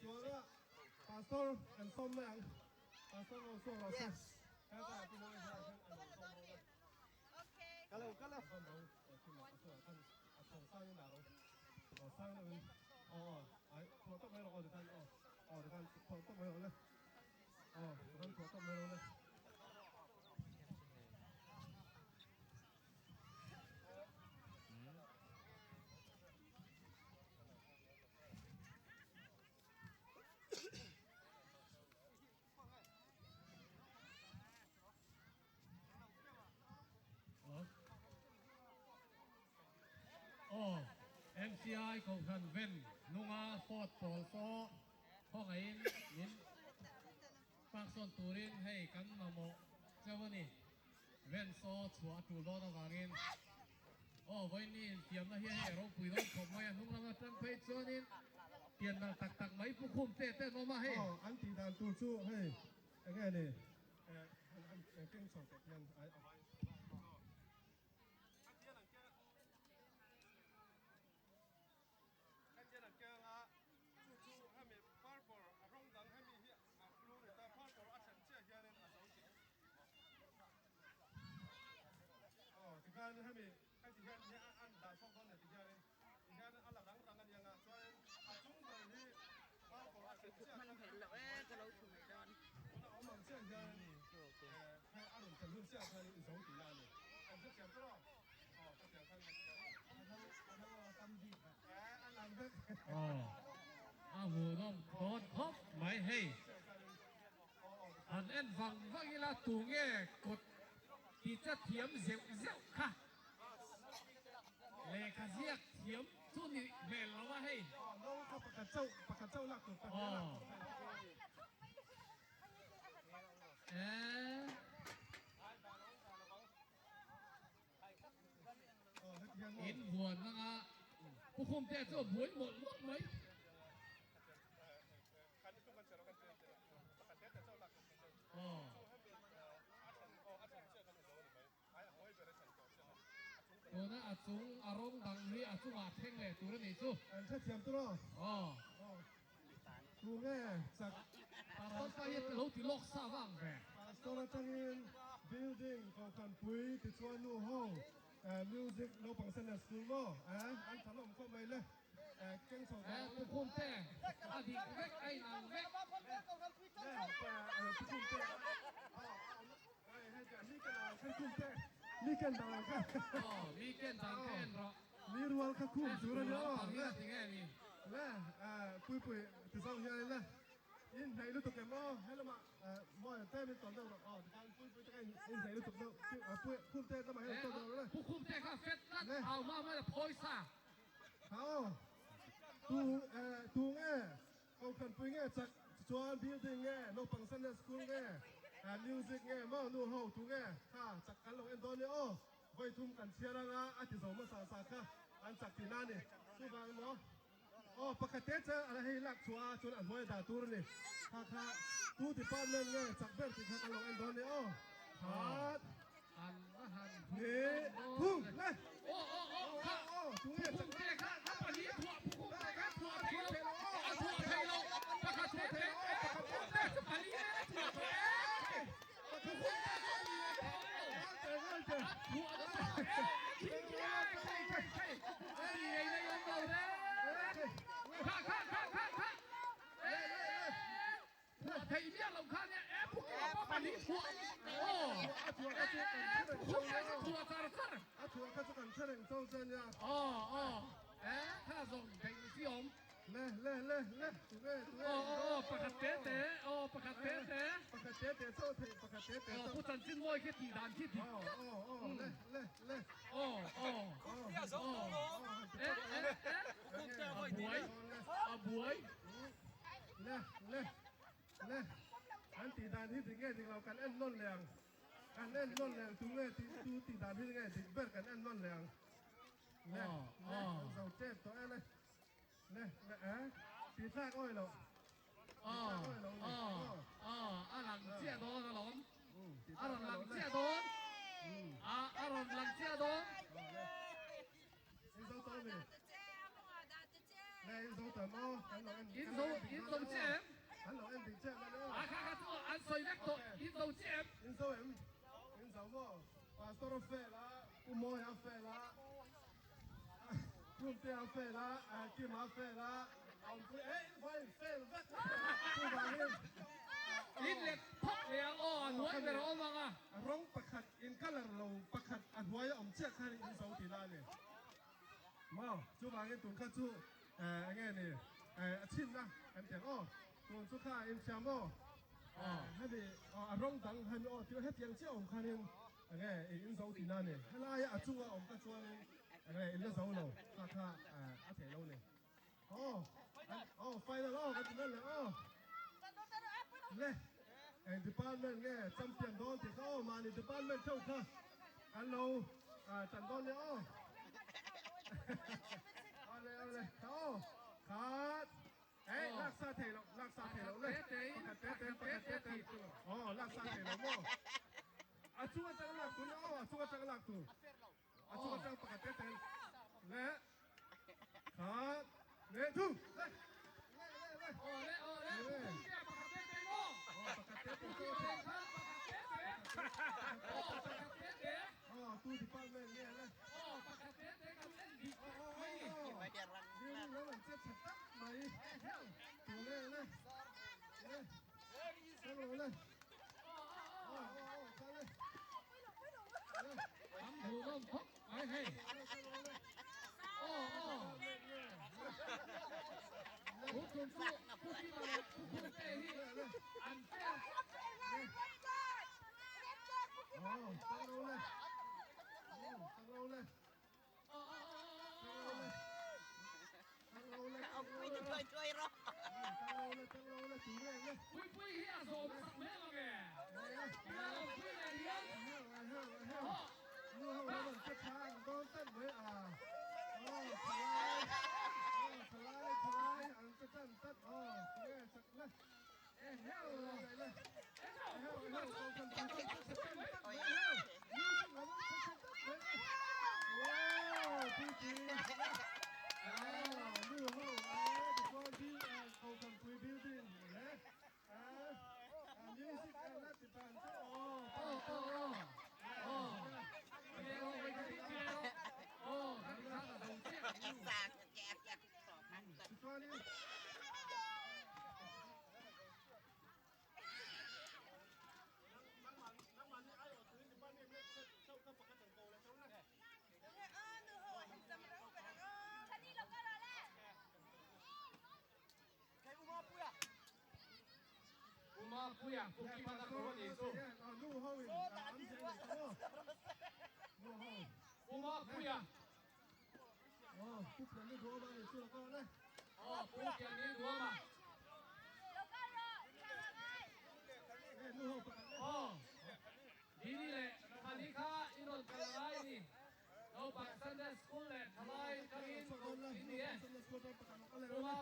Chuan a Pastor kan sawm mai ang. Pastor lo chhuak rawh se. Hetah pu Mawi hian an lo sawm dawn a. Kal lo kal lo. Sawm ro thim a chhuah khan a chhuang sang in dah ro. Aw sang deuh in aw aw ai phuah tawp mai rawh aw tikhan aw aw tikhan phuah tawp mai rawh le. Aw tikhan phuah tawp mai rawh le. Aw, MCI Kohhran Ven hnunga Ford pawl saw khawngaihin min park sawn turin hei kan mamawh cheu a ni. Ven saw chhuah a tul dawn avangin aw vawiin infiamna hi hei a ropui dawn khawp mai a, hnung lam atang phei chuanin pian nalh tak tak mai pu khum te te an awm a hei. Aw, an tih dan tur chu hei eng nge ni? An keng chho teh hian a vai Hetian an keng a, chu chu hemi purple a rawng dang hemi hi a blue ni ta, purple a then chiah hianin a zo tih. Aw tikhan hemi heti hian hi an dah chhuak dawn leh ti hianin ti hian a la dang rang a nia nga chuanin a chung ber hi purple a then chiah khan tuna awm ang chiah hian eh a rawn thlen hun chiah khanin i zo tihna a ni. An hrethiam tawh lo. Aw a hmuhnawm dawn khawp mai hei han en vang vang ila tunge kut ti che thiam zeuh zeuh kha lehkha ziak thiam chu ni hmel lo a hei. Aw eh. In huan anga Pu Khumtea chu a buai mawlh mawlh mai. Tuna a chung a rawng dang hi a chungah thleng leh tur a nih chu. An hrethiam tur aw. Aw. Tunge chak. Pastor hi lo ti lawk sa vang ve. Pastor atangin building kohhran pui tichuan nu ho music naupang Sunday school maw an tha hlawm khawp mai le keng chho Eh Pu Khumte a dik vek a in ang vek. Pu Khumte mi ken dan ang kha. Aw mi ken dan kha en rawh. Mi rual kha khum tur a ni aw. Le le pui pui ti zawng hian le in hnaih lutuk em aw helamah mawi te min tawn deuh rawh aw tikhan pui pui te kha in hnaih lutuk deuh pui khum te lamah hian tawn deuh rawh le. Pu khum te kha fet tlat au ma mai la phawi sa. Kha aw tu tu nge kohhran pui nge chak chuan building nge naupang Sunday school nge music nge maw nu ho tu nge kha chak kan lo en dawn nia aw. Vawi thum kan chhiar anga a ti zo hmasa sa kha an chak tihna a ni. Chuvang emaw aw pakhat te chu a hei lak chhuah a chuan a hnuai dah tur a ni. Kha kha tu department nge chak ber tih kha kan lo en dawn a ni aw. Khat hnih thum le. Aw aw aw kha phukhum te kha a pahnih thuah phukhum te kha thuah thei lo a thuah thei lo pakhat te te phukhum te chu pali e thuah tawh e. Le le le le tu nge tu nge. Aw aw aw pakhat te te aw pakhat te te. Pakhat te te chaw thei pakhat te te chaw. Aw pu chanchin mawi khi tih dan khi dik tlat. Aw aw aw le le le. Aw aw. Khumtea zo tawh lo. E e e. Khumtea A buai a buai. Le le le an tih dan hi dik nge dik lo kan en nawn leh ang kan en nawn leh ang tu nge tih tu tih dan hi nge dik ber kan en nawn leh ang. Le le an zo tep tawh e le. Le le eh ti thlak awi lo. Aw aw aw a lang chiah dawn alawm. A rawn lang chiah dawn. A a rawn lang chiah dawn. I zo tawh mi. Le i In zo ta maw? Kan lo en In zo in zo chiah em? Kan lo en ding chiah na le aw. A kha kha chu an sawi vek tawh. In zo chiah em? In zo em? In zo maw? Pastor a fail a, Pu Mawia a fail a, Tlumtea a fail a, Kima a fail a, Awmpui eh in vai in fail vek. Chuvangin In let phawt leh ang aw, a hnuai ber a awm ang a. Rawng pakhat in colour lo pakhat a hnuai a awm chiah khan in zo tih la a ni. Maw, chuvangin tun kha chu eng nge ni a chhinna kan ti ang aw, tun chu kha inthiam aw, hemi a rawng dang hemi aw tih hetiang chiah awm khanin eng nge i inzo tihna a ni, helaia a chunga awm kha chuanin eng nge in la zo lo kha kha a theih lo ni. Aw, aw final aw kan ti nawn leh aw. Le, eng department nge champion dawn tih kha aw mahni department theuh kha kan lo tan dawn nia aw. Awle awle kha aw khat ei laksa thei loh laksa thei loh le pakhat te te pakhat te te aw laksa thei lo maw a chung atang lak tur aw a chung atang lak tur A chung atang pakhat te tel leh khat leh thu le le le le. Aw le aw le Pukpuia pakhat te te maw? Aw pakhat te te Pukpuia kha pakhat te te. Aw pakhat te te. Aw tu department nge le. Aw pakhat te te kan en dik mai ni. Building lam an che tha tak mai. Tu nge le le. Sang lo le. Aw aw aw kha le. An hmuh nawm khawp mai hei. Aw aw. Pu Tum chu Pu Kima leh Pu Khumte hi an fair. Aw aw aw aw. Puipui hi a zawm sak mai ang e. Puipui leh hian. Umapuia, Pu Kima na ko ani chu. Umapuia. Pu Piani Duama ani chu lo le. Aw, Pu Piani Duama. Aw, Dini leh Thani kha i rawn kal lai ni. Naupang Sunday School leh Thalai tangin koh in ni e. Uma